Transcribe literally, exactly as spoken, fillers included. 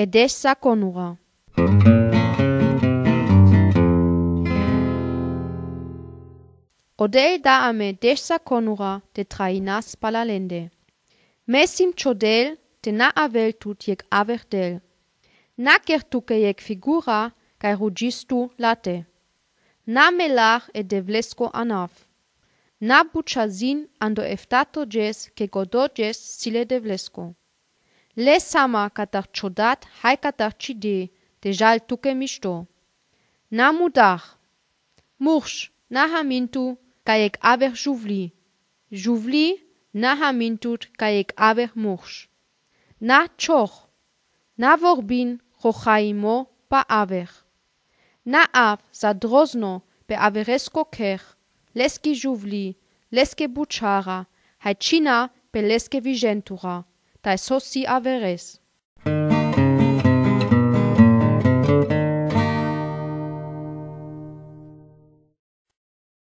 E dexsa conura. Odel dàame dexsa conura de trainas pa la lende. Messim čodel de na aver tut jekh aver del. Na kertuke jekh figura kaj rugistu late. Na melar e devlesko anav. Na buča zin ando eftatoges ke godoges sile devlesko. Le sama katar čodat haj katar čide, te žal tuke mišto. Na mudar. Murš, na hamin tut kaj jekh aver žuvli. Žuvli, na hamin tut kaj jekh aver murš. Na čor. Na vorbin ro hajimo pa aver. Na av za drozno pe averesko ker, leske žuvli, leske bučara, haj čina pe leske vižentura, taj so si averes.